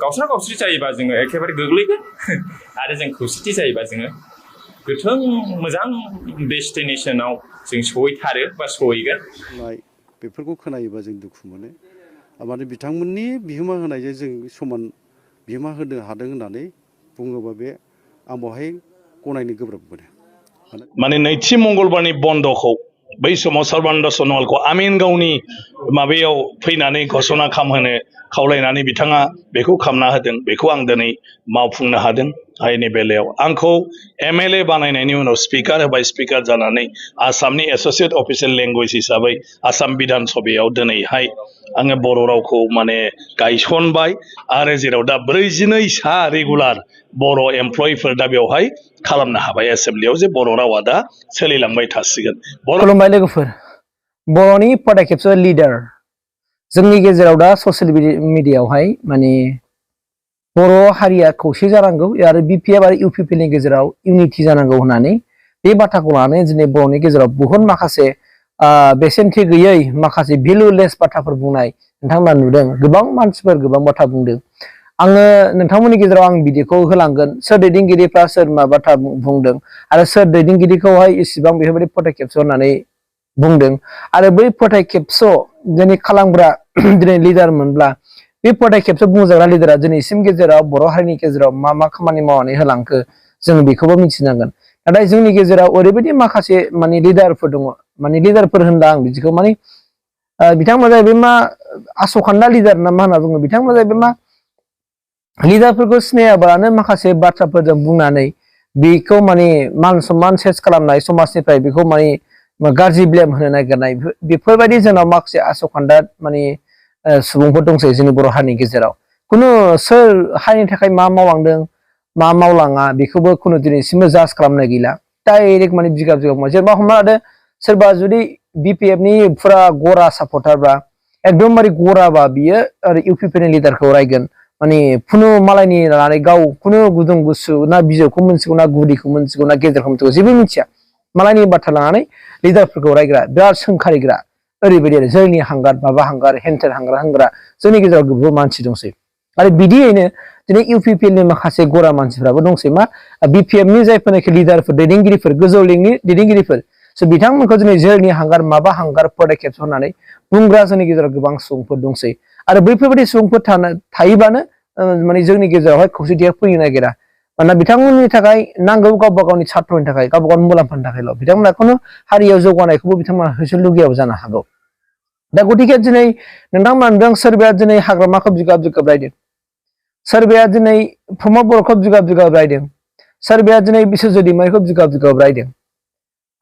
गावस्रा गावस्रि जायोबा जोङो एखेबारे गोग्लैगोन आरो जों खौसेथि जायोबा जोङो गोथों मोजां डेस्टिनेसनाव जों सहैथारो बा सहैगोन बेफोरखौ खोनायोबा जों दुखु मोनो माने बिथांमोननि बिहोमा होनायजों जों समान बिहोमा होनो हादों होननानै बुङोबा बे आं बहाय गनायनो गोब्राब मोनो माने नैथि मंगलबारनि बन्दखौ बै समाव सर्बानन्द सन'वालखौ आमिन गावनि माबायाव फैनानै घोषणा खालामहोनो खावलायनानै बिथाङा बेखौ खालामना होदों बेखौ आं दिनै मावफुंनो हादों आयेननि बेलायाव आंखौ MLA बानायनायनि उनाव स्पिकार होबाय स्पिकार जानानै आसामनि एस'सियेट अफिसियेल लेंगुवेज हिसाबै आसाम बिधान सभायाव दिनैहाय आङो बर' रावखौ माने गायसनबाय आरो जेराव दा 42 सा रेगुलार बर' एमप्लयिफोर दा बेवहाय खालामनो हाबाय एसेम्ब्लियाव जे बर' रावा दा सोलिलांबाय थासिगोन खुलुमबाय लोगोफोर बर'नि पदकेपस लिडार जोंनि गेजेराव दा ससियेल मिडियायावहाय माने बर' हारिया खौसे जानांगौ आरो BPF आरो UPP नि गेजेराव इउनिटि जानांगौ होननानै बे बाथ्राखौ लानानै दिनै बर'नि गेजेराव बहुत माखासे बेसेनथि गैयै माखासे भेलुलेस बाथ्राफोर बुंनाय नोंथांमोना नुदों गोबां मानसिफोर गोबां बाथ्रा बुंदों आङो नोंथांमोननि गेजेराव आं बिदिखौ होलांगोन सोर दैदेनगिरिफ्रा सोर मा बाथ्रा बुंदों आरो सोर दैदेनगिरिखौहाय इसिबां बेफोरबायदि पदकेपस होननानै बुंदों आरो बै पदकेपस जोंनि खालामग्रा दिनै लिडार मोनब्ला बे पदकेपस बुंजाग्रा लिडारा दिनैसिम गेजेराव बर' हारिनि गेजेराव मा मा खामानि मावनानै होलांखो जों बेखौबो मिथिनांगोन नाथाय जोंनि गेजेराव ओरैबायदि माखासे माने लिडारफोर दङ माने लिडारफोर होनला आं बिदिखौ माने बिथांमोना जाहैबाय मा आसखान्दा लिडार ना मा होनना बुङो बिथांमोना जाहैबाय मा लिडारफोरखौ सिनायाबालानो माखासे बाथ्राफोरजों बुंनानै बेखौ माने मान सन्मान सेस खालामनाय समाजनिफ्राय बेखौ माने गाज्रि ब्लेम होनो नागिरनाय बेफोरबायदि जोंनाव माखासे आसखान्दा माने सुबुंफोर दंसै जोंनि बर' हारिनि गेजेराव खुनु सोर हारिनि थाखाय मा मावलांदों मा मावलाङा बेखौबो खुनु दिनैसिमबो जाज खालामनाय गैला डाइरेक्ट माने बिगाब जेनेबा हमना लादो सोरबा जुदि BPF नि फुरा गरा सापर्टारबा एकदमबारे गराबा बियो आरो UPP नि लिडारखौ रायगोन माने खुनु मालायनि लानानै गाव खुनु गुदुं गुसु ना बिजौखौ मोनसिगौ ना गुदिखौ मोनसिगौ ना गेजेरखौ मोनसिगौ जेबो मिथिया मालायनि बाथ्रा लानानै लिडारफोरखौ रायग्रा बिराद सोंखारिग्रा ओरैबायदि आरो जोंनि हांगार माबा हांगार हेन्थेन हांगार हांग्रा जोंनि गेजेराव गोबां मानसि दंसै आरो बिदियैनो दिनै UPP नि माखासे गरा मानसिफ्राबो दंसै मा BPF नि जायफोरनाखि लिडारफोर दैदेनगिरिफोर गोजौ लिगनि दैदेनगिरिफोर बिथांमोनखौ दिनै जोंनि हांगार माबा हांगार पदकेपस होननानै बुंग्रा जोंनि गेजेराव गोबां सुबुंफोर दंसै आरो बैफोरबायदि सुबुंफोर थायोब्लानो माने जोंनि गेजेरावहाय खौसेथिया फैनो नागिरा मानोना बिथांमोननि थाखाय नांगौ गावबा गावनि सात्रनि थाखाय गावबा गावनि मुलाम्फानि थाखायल' बिथांमोना खुनु हारियाव जौगानायखौबो बिथांमोना होसो लुगैयाबो जानो हागौ दा गतिके दिनै नोंथांमोना नुदों सोरबाया दिनै हाग्रामाखौ बिगाब बिगाब रायदों सोरबाया दिनै प्रमद बर'खौ बिगाब बिगाब रायदों सोरबाया दिनै बिश्वजित दैमारिखौ बिगाब बिगाब रायदों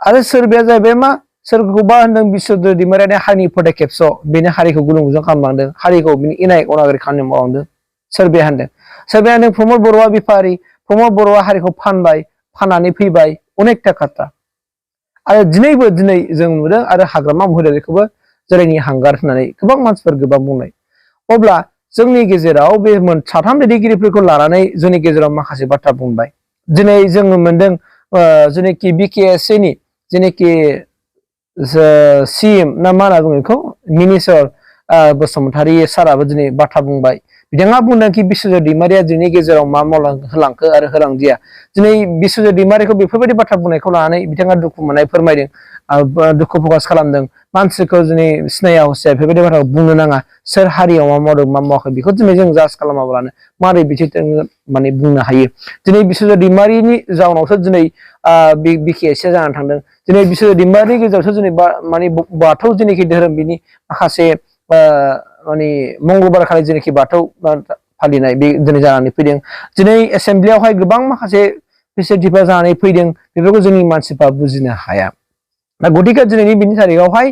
आरो सोरबाया जाहैबाय मा सोरखौबा होनदों बिश्वजित दैमारिया हारिनि पदकेपस बेनो हारिखौ गुलुं गुजुं खालामलांदों हारिखौ बिनि इनाय अनागारि खामानि मावलांदों सोरबाया होनदों प्रमद बर'आ बेफारि प्रमद बर'आ हारिखौ फाननानै फैबाय अनेकथा खोथा आरो दिनै जों नुदों आरो हाग्रामा महिलारिखौबो जोंनि हांगार होननानै गोबां मानसिफोर गोबां बुंनाय अब्ला जोंनि गेजेराव बे साथाम दैदेनगिरिफोरखौ लानानै जोंनि गेजेराव माखासे बाथ्रा बुंबाय दिनै जोङो मोनदों जेनेखि BKSA नि जेनेखि CM ना मा होनना बुङो बेखौ मिनिस्टार बसुमतारी साराबो दिनै बाथ्रा बुंबाय बिथाङा बुंदों कि बिश्वजित दैमारिया जोंनि गेजेराव मा होलांखो आरो होलांदिया दिनै बिश्वजित दैमारिखौ बेफोरबायदि बाथ्रा बुंनायखौ लानानै बिथाङा दुखु मोननाय फोरमायदों दुखु प्रकास खालामदों मानसिखौ दिनै सिनाया हसिया बेफोरबायदि बाथ्राखौ बुंनो नाङा सोर हारियाव मा मावदों मा मावाखै बेखौ दिनै जों जाज खालामाब्लानो मारै बिदि माने बुंनो हायो दिनै बिश्वजित दैमारिनि जाउनावसो दिनै BKSA जानानै थांदों दिनै बिश्वजित दैमारिनि गेजेरावसो दिनै माने बाथौ जेनेखि धोरोम बिनि माखासे माने मंगलबार खालि जेनेखि बाथौ फालिनाय बे दिनै जानानै फैदों दिनै एसेम्ब्लियावहाय गोबां माखासे फेसिलिटिफोर जानानै फैदों बेफोरखौ जोंनि मानसिफ्रा बुजिनो हाया दा गतिके दिनैनि बिनि थारिखआवहाय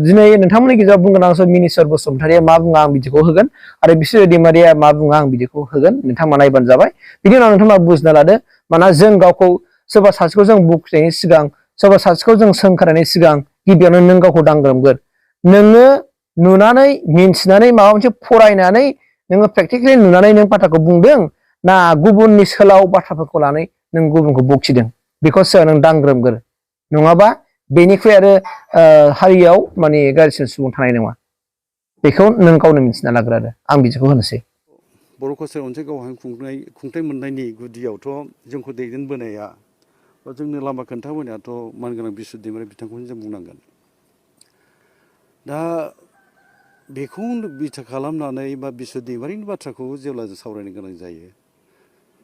दिनै नोंथांमोननि गेजेराव बुंगोन आं मिनिस्टार बसुमतारीया मा बुङा आं बिदिखौ होगोन आरो बिश्वजित दैमारिया मा बुङा आं बिदिखौ होगोन नोंथांमोना नायबानो जाबाय बिनि उनाव नोंथांमोना बुजिना लादो मानोना जों गावखौ सोरबा सासेखौ जों बुंनायनि सिगां सोरबा सासेखौ जों सोंखारनायनि सिगां गिबियावनो नों गावखौ दांग्रोमगोन नोङो नुनानै मिन्थिनानै माबा मोनसे फरायनानै नोङो प्रेक्टिकेलि नुनानै नों बाथ्राखौ बुंदों ना गुबुननि सोलाव बाथ्राफोरखौ लानानै नों गुबुनखौ बखिदों बेखौ नों दांग्रोमगोन नङाबा बेनिख्रुइ आरो हारियाव माने गाज्रिसिन सुबुं थानाय नङा बेखौ नों गावनो मिथिना लाग्रो आरो आं बिदिखौ होनोसै बर' कसारि अनसाय गावहाय खुंथाइ मोननायनि गुदियावथ' जोंखौ दैदेनबोनाया बा जोंनो लामा खोन्थाबोनायाथ' मानगोनां बिस्व दैमारि बिथांखौनो जों बुंनांगोन दा बेखौ बिथा खालामनानै बा बिस्व दैमारिनि बाथ्राखौ जेब्ला जों सावरायनो गोनां जायो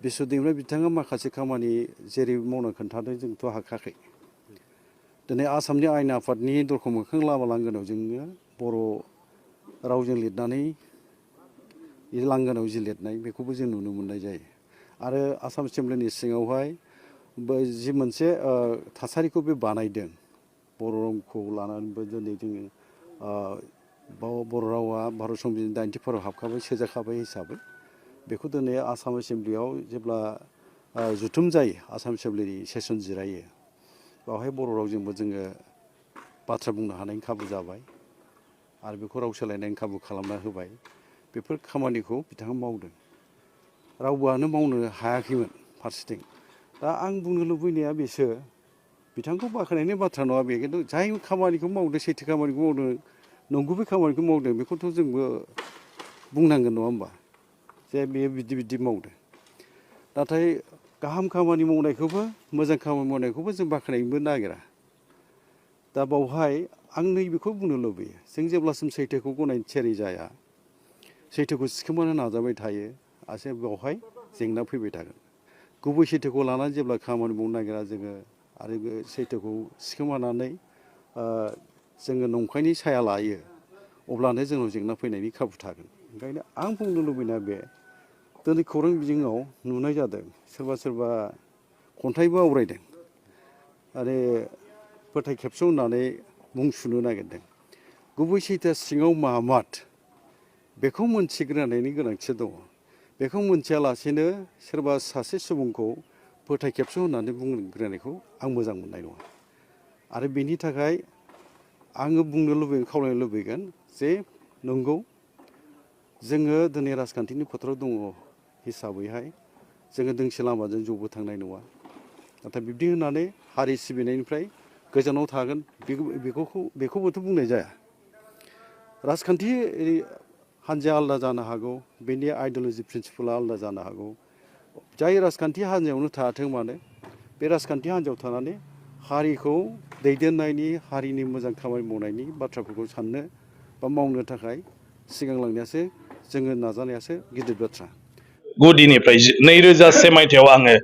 बिस्व दैमारि बिथाङा माखासे खामानि जेरै मावनो खोन्थादों जोंथ' हाखायाखै दिनै आसामनि आयेन आफादनि दरखं मोखां लामा लांगोनायाव जोङो बर' रावजों लिरनानै लांगोनायाव जि लिरनाय बेखौबो जों नुनो मोननाय जायो आरो आसाम एसेमब्लिनि सिङावहाय जि मोनसे थासारिखौ बे बानायदों बर' रावखौ लानानैबो दिनै जोङो बर' रावा भारत संबिजिरनि 90 फारियाव हाबखाबाय सोजाखाबाय हिसाबै बेखौ दिनै आसाम एसेमब्लियाव जेब्ला जथुम जायो आसाम एसेमब्लिनि सेसन जिरायो बेवहाय बर' रावजोंबो जोङो बाथ्रा बुंनो हानायनि खाबु जाबाय आरो बेखौ राव सोलायनायनि खाबु खालामना होबाय बेफोर खामानिखौ बिथाङा मावदों रावबोआनो मावनो हायाखैमोन फारसेथिं दा आं बुंनो लुबैनाया बेसो बिथांखौ बाख्नायनायनि बाथ्रा नङा बे खिन्थु जाय खामानिखौ मावदों सैथो खामानिखौ मावदों नंगुबै खामानिखौ मावदों बेखौथ' जोंबो बुंनांगोन नङा होमबा जे बेयो बिदि मावदों नाथाय गाहाम खामानि मावनायखौबो मोजां खामानि मावनायखौबो जों बाख्नायनोबो नागिरा दा बावहाय आं नैबेखौ बुंनो लुबैयो जों जेब्लासिम सैथोखौ गनायनो थियारि जाया सैथोखौ सिखोमानो नाजाबाय थायो आसे बेवहाय जेंना फैबाय थागोन गुबै सैथोखौ लानानै जेब्ला खामानि मावनो नागिरा जोङो आरो सैथोखौ सिखोमानानै जोङो नंखायनि साया लायो अब्लानो जोंनाव जेंना फैनायनि खाबु थागोन ओंखायनो आं बुंनो लुबैनाया बे दिनै खौरां बिजोङाव नुनाय जादों सोरबा खन्थाइबो आवरायदों आरो फोथाय खेबस' होननानै मुं सुनो नागिरदों गुबै सैथोआ सिङाव मामाद बेखौ मोनथिग्रोनायनि गोनांथि दङ बेखौ मोनथियालासेनो सोरबा सासे सुबुंखौ फोथाय खेबस' होननानै बुंग्रोनायखौ आं मोजां मोननाय नङा आरो बेनि थाखाय आङो बुंनो लुबैगोन खावलायनो लुबैगोन जे नंगौ जोङो दिनै राजखान्थिनि फोथाराव दङ हिसाबैहाय जोङो दोंसे लामाजों ज'बो थांनाय नङा नाथाय बिब्दि होननानै हारि सिबिनायनिफ्राय गोजानाव थागोन बेखौबोथ' बुंनाय जाया राजखान्थि हान्जाया आलादा जानो हागौ बेनि आइडिय'लजि प्रिन्सिपाला आलादा जानो हागौ जाय राजखान्थि हान्जायावनो थायाथों मानो बे राजखान्थि हान्जायाव थानानै हारिखौ दैदेननायनि हारिनि मोजां खामानि मावनायनि बाथ्राफोरखौ साननो बा मावनो थाखाय सिगांलांनायासो जोङो नाजानायासो गिदिर बाथ्रा गुदिनिफ्राय 2001 मायथाइयाव आङो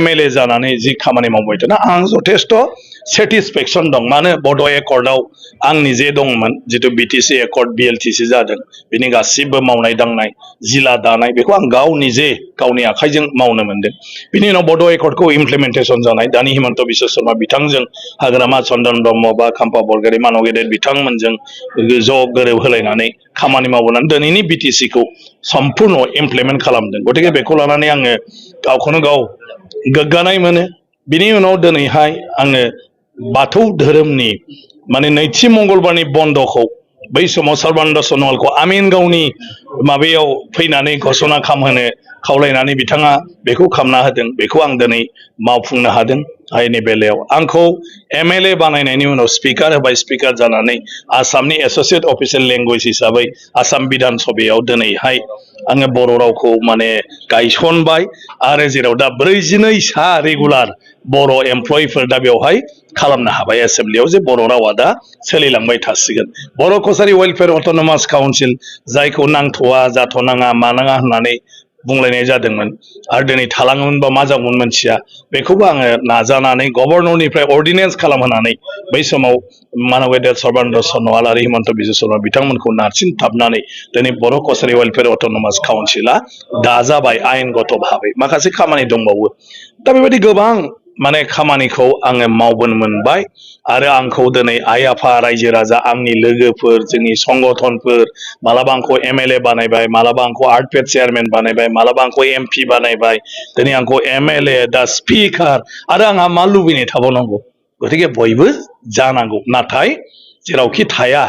MLA जानानै जि खामानि मावबाय थादों आं जथेस्थ' सेटिसफेक्सन दं मानो बड' एकर्डआव आं निजे दंमोन जितु BTC एकर्ड BLTC जादों बिनि गासिबो मावनाय दांनाय जिला दानाय बेखौ आं गाव निजे गावनि आखाइजों मावनो मोनदों बिनि उनाव बड' एकर्डखौ इमप्लिमेन्टेसन जानाय दानि हिमन्त बिश्व शर्मा बिथांजों हाग्रामा चन्दन ब्रह्म बा खाम्फा बरगयारी मानव गेदेर बिथांमोनजों ज' गोरोब होलायनानै खामानि मावबोनानै दिनैनि BTC खौ सम्पुर्ण इमप्लिमेन्ट खालामदों गतिके बेखौ लानानै आङो गावखौनो गाव गोग्गानाय मोनो बिनि उनाव दिनैहाय आङो बाथौ धोरोमनि माने नैथि मंगलबारनि बन्द'खौ बै समाव सर्बानन्द सन'वालखौ आमिनगावनि माबायाव फैनानै घोषणा खालामहोनो खावलायनानै बिथाङा बेखौ खालामना होदों बेखौ आं दिनै मावफुंनो हादों आयेननि बेलायाव आंखौ MLA बानायनायनि उनाव स्पिकार होबाय स्पिकार जानानै आसामनि एस'सियेट अफिसियेल लेंगुवेज हिसाबै आसाम बिधान सभायाव दिनैहाय आङो बर' रावखौ माने गायसनबाय आरो जेराव दा 42 सा रेगुलार बर' एमप्लयिफोर दा बेवहाय खालामनो हाबाय एसेमब्लियाव जे बर' रावा दा सोलिलांबाय थासिगोन बर' कसारि वेलफेयार अट'नमास काउन्सिल जायखौ नांथ'वा जाथ'नाङा मानाङा होननानै बुंलायनाय जादोंमोन आरो दिनै थालाङोमोनबा मा जागौमोन मोनथिया बेखौबो आङो नाजानानै गभर्नरनिफ्राय अर्डिनेन्स खालामहोनानै बै समाव मानव गेदेर सर्बानन्द सन'वाल आरो हिमन्त बिश्व शर्मा बिथांमोनखौ नारसिनथाबनानै दिनै बर' कसारि वेलफेयार अट'नमास काउन्सिला दाजाबाय आयेनगत भाबै माखासे खामानि दंबावो दा बेबायदि गोबां माने खामानिखौ आङो मावबोनो मोनबाय आरो आंखौ दिनै आइ आफा रायजो राजा आंनि लोगोफोर जोंनि संगठनफोर मालाबा आंखौ MLA बानायबाय मालाबा आंखौ आर्टपेड चेयारमेन बानायबाय मालाबा आंखौ MP बानायबाय दिनै आंखौ MLA दा स्पिकार आरो आंहा मा लुबैनाय थाबावनांगौ गतिके बयबो जानांगौ नाथाय जेरावखि थाया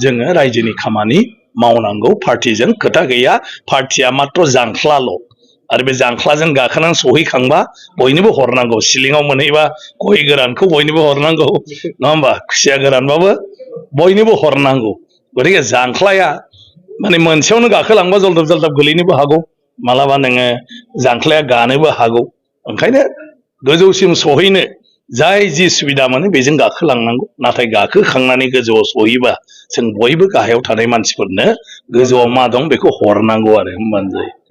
जोङो रायजोनि खामानि मावनांगौ पार्टिजों खोथा गैया पार्टिया मात्र जांख्लाल' आरो बे जांख्लाजों गाखोनानै सहैखांबा बयनोबो हरनांगौ सिलिङाव मोनहैबा गय गोरानखौ बयनोबो हरनांगौ नङा होमबा खुसिया गोरानबाबो बयनोबो हरनांगौ गतिके जांख्लाया माने मोनसेयावनो गाखोलांबा जलदाब जलदाब गोलैनोबो हागौ मालाबा नोङो जांख्लाया गानोबो हागौ ओंखायनो गोजौसिम सहैनो जाय जि सुबिदा मोनो बेजों गाखोलांनांगौ नाथाय गाखोखांनानै गोजौआव सहैबा जों बयबो गाहायाव थानाय मानसिफोरनो गोजौआव मा दं बेखौ हरनांगौ आरो होमबानो जायो